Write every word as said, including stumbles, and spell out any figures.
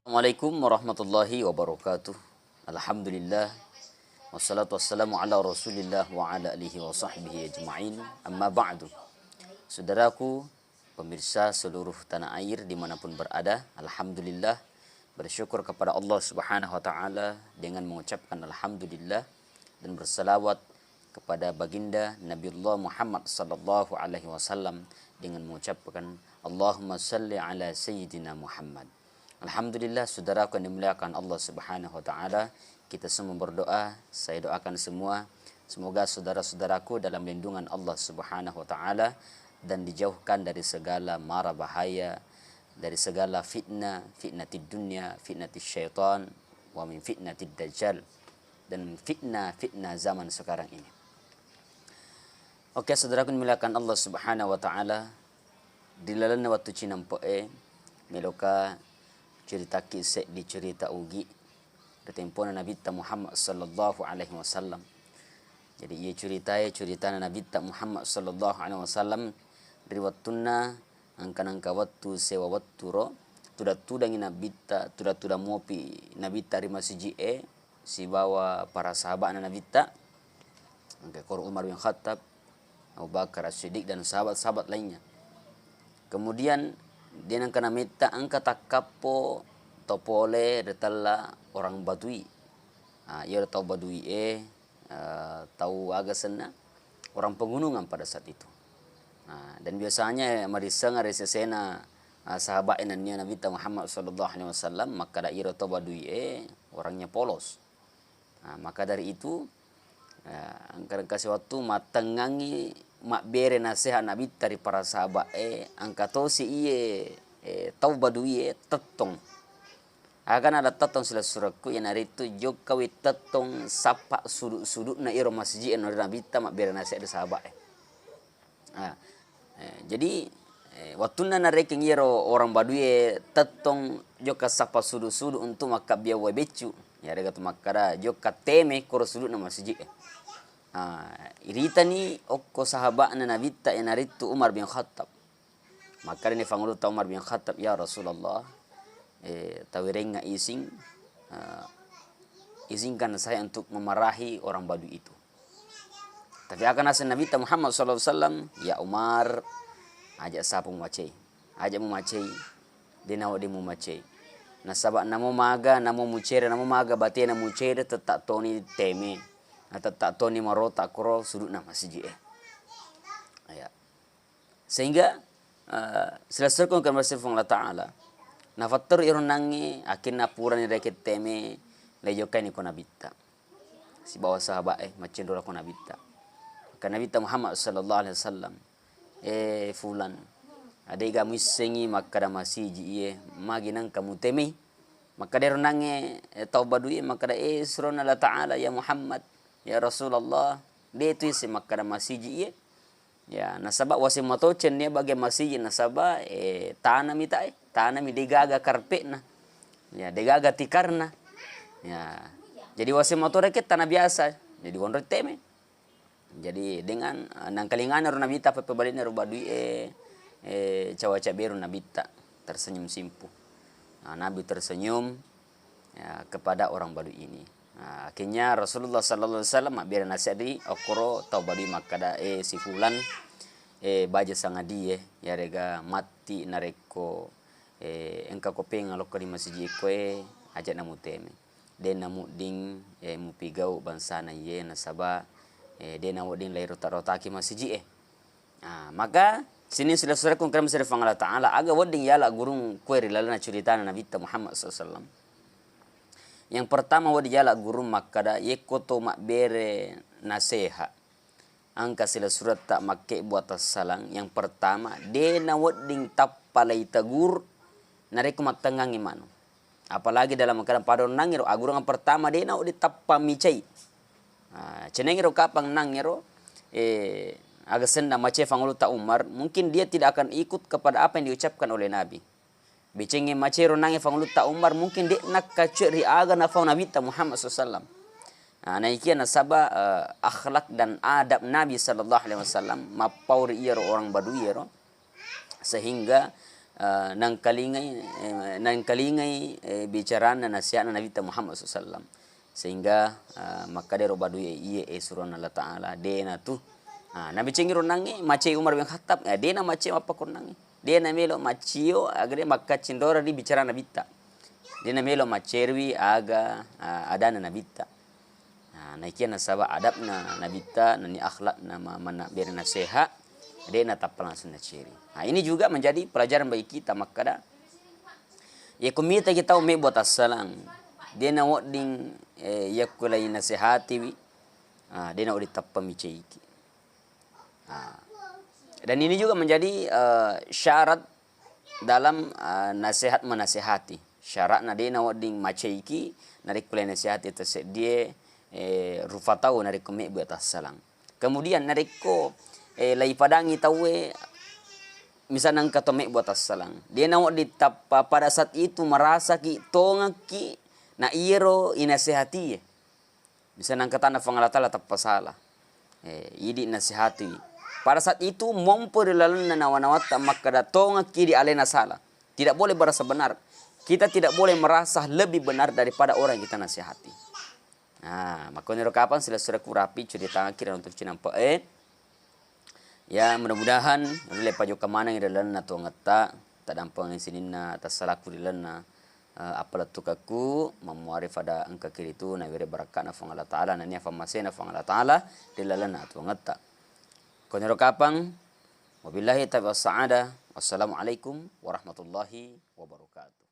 Assalamualaikum warahmatullahi wabarakatuh. Alhamdulillah. Wassalatu wassalamu ala Rasulillah wa ala alihi wa sahbihi ajma'in. Amma ba'du. Saudaraku, pemirsa seluruh tanah air dimanapun berada, alhamdulillah, bersyukur kepada Allah Subhanahu wa Ta'ala dengan mengucapkan alhamdulillah dan bersalawat kepada baginda Nabiullah Muhammad sallallahu alaihi wasallam dengan mengucapkan, "Allahumma salli ala Sayyidina Muhammad." Alhamdulillah, saudaraku yang dimuliakan Allah Subhanahu wa Ta'ala, kita semua berdoa, saya doakan semua, semoga saudara-saudaraku dalam lindungan Allah Subhanahu wa Ta'ala dan dijauhkan dari segala mara bahaya, dari segala fitnah, fitnatid dunya, fitnatid syaitan, wa min fitnatid dajjal, dan fitnah-fitnah zaman sekarang ini. Oke, saudaraku dimuliakan Allah Subhanahu wa Ta'ala, di lalenna wettu cinempe'e, meloka curitakki seddi curita ugi ri tempona Nabitta Muhammad sallallahu alaihi wasallam. Jadi, iya curitae, curitana Nabitta Muhammad sallallahu alaihi wasallam ri wettunna engka nengka wettu sewa wettu ro, tudang-tudangi Nabitta, tudang-tudang mopi Nabitta ri masiji'e, sibawa para sahaba'na Nabitta, engka koro Umar bin Khattab, Abu Bakar As-Siddiq, dan sahabat-sahabat lainnya. Kemudian, de nengka nametta engka takkappo to pole ritella orang Badui. Ah, iyaro tau Badui e, eh, tau aga senna, orang pegunungan pada saat itu. Ah, dan biasanya marisseng ri sesena, ah, sahabat e nennia Nabitta Muhammad sallallahu alaihi wasallam, makkada iyaro tau Badui e orangnya polos. Nah, maka dari itu, eh, engka-, engka sewettu mattengngangngi mabbere nasehat Nabitta ri para sahabat e, engka tosi iye, eh, tau Badui e tettong. Aga nala tettong silessurekku, iyanaritu jokkawi tettong sappa sudu-sudukna iyaro masiji e, nori Nabitta mabbere nasehat ri sahabat e. Ah, eh, jadi, eh, wettunna narekeng iyaro orang Badui e tettong jokka sappa sudu-sudu untuk makkabbiang wae beccu, yarega tu makkada jokka teme koro sudukna masiji e. Ah, iritani okko sahaba'na Nabitta, iyanaritu Umar bin Khattab. Makkedani fangulutta Umar bin Khattab, "Ya Rasulullah, eh, tawerengnga izin, eh, izinkan saya untuk memarahi orang Badui itu." Tapi aga naseng Nabitta Muhammad sallallahu alaihi wasallam, "Ya Umar, aja sapa mumacei. Aja mumacei. De nawedding mumacei. Nasaba namo maga, namo mucere, namo maga batena mucere, tetta toni teme. Na tetta toni marota koro sudukna masiji e." Ya. Sehingga, eh, silessurekku engka masih Puang Allah Ta'ala. Nafatteru iro nangnge, akhirna purani rekeng teme, le jokkaini ko Nabitta. Sibawa sahabat e, maccinro lako Nabitta. Ka Nabitta Muhammad sallallahu alaihi wasallam, "Eh, Fulan, adega muissengi makkada masiji iye, magi nangka mutemei?" Makkada iro nangnge, eh, tau Badui e, makkada, "Eh, surona Allah Ta'ala, ya Muhammad, ya Rasulullah, de tu isseng makkada masiji iye." Ya, nasaba waseng mato cennia bage masiji, nasaba, eh, tanami tae, tanami degaga karpetna. Ya, degaga tikarna. Ya. Jadi waseng mato rekeng tanah biasa. Jadi wonro teme. Jadi dengan, eh, nangkalingana ro Nabitta peppebalinna ro Badui e, eh, cawa caberu Nabitta tersenyum simpu. Nah, Nabi tersenyum, ya, kepada orang Badui ini. Nah, akhirnya Rasulullah sallallahu alaihi wasallam mabbere nasihat ri okkoro tau Badui makkada, "Eh, si Fulan, eh, baja sangadie, yarega matti narekko, eh, engka ko penga lokko di masiji e koe, aja namuteme. De namudding, eh, mupigau bangsana iye nasaba, eh, de nawedding lairota-rotaki masiji e." Ah, maka sining silessurekku engka masih Puang Allah Ta'ala, aga wedding yala gurung kue ri lalenna curitana Nabitta Muhammad sallallahu alaihi wasallam. Yang pertama wedding yala gurung makkada, yekko to mabbere nasehat, engka silessuretta makkebbu atassalang, yang pertama, de nawedding tappa laitegur narekko mattengngangngi manu. Apalagi dalam keadaan padonnangngero, agurungang pertama de nawedding tappa micai. Ah, cenengngero kapang nangngero, eh, aga senna macai fangulutta Umar, mungkin dia tidak akan ikut kepada apa yang diucapkan oleh Nabi. Becengnge macai ro nangnge fangulutta Umar, mungkin de nakkacue ri aga nafau Nabitta Muhammad sallallahu alaihi wasallam. Ah, naikia nasaba, eh, akhlak dan adab Nabi sallallahu alaihi wasallam mappau ri iyaro orang Badui ero, sehingga, eh, nengkalingai, eh, nengkalingai, eh, bicaranna, nasihatna Nabitta Muhammad sallallahu alaihi wasallam. Sehingga, eh, makkeda ro badué, iye, eh, suronna Allah Ta'ala, déna tu. Ah, nabicengi ronnangngé, macé Umar bin Khattab, eh, déna macé mappakonnangngé. Déna mélo maccio, aga dé makkaccing rora ri bicara Nabitta. Déna mélo maccériwi aga, ah, adana Nabitta. Nah, naikia nasaba adabna Nabitta, nani akhlakna ma-, manna bere naseha, dé natappa langsung naceri. Nah, ini juga menjadi pelajaran bagi kita, makkeda, yako mitaki tau mebbu tassalang, dé nawedding, eh, yakko lai nasehatiwi, ah, dé nawedding tappa miceiki. Ah. Dan ini juga menjadi, eh, syarat dalam, eh, nasihat menasehati. Syaratna dé nawedding maceiki, narekko lai nasehati tasseddié, eh, rufa tau narekko mebbu tassalang. Kemudian narekko, eh, lai padangi tauwé, misalna engka to mebbu tassalang, dé nawedding tappa pada saat itu merasaki tongekki na iyaro inasehatié. Misalna engka tana Puang Allah Ta'ala tappa sala. Eh, idi nasihati. Pada saat itu mompo ri lalenna nawa-nawatta makkeda tongekki di alena sala. Tidak boleh merasa benar. Kita tidak boleh merasa lebih benar daripada orang yang kita nasihati. Nah, makkoniro kapang silessureng ku rapi curitangekki dan untuk cinampe, eh. Ya, mudah-mudahan ri le pajokka maneng ri lalenna tongetta, tadampengeng sininna tassalaku ri lalenna, eh, appalettukekku, mammuare fada engka kiritu nawere barakka'na Puang Allah Ta'ala, nania fammasena Puang Allah Ta'ala ri lalenna tongetta. Koniro kapang, wabillahi taufiq wassa'adah. Wassalamualaikum warahmatullahi wabarakatuh.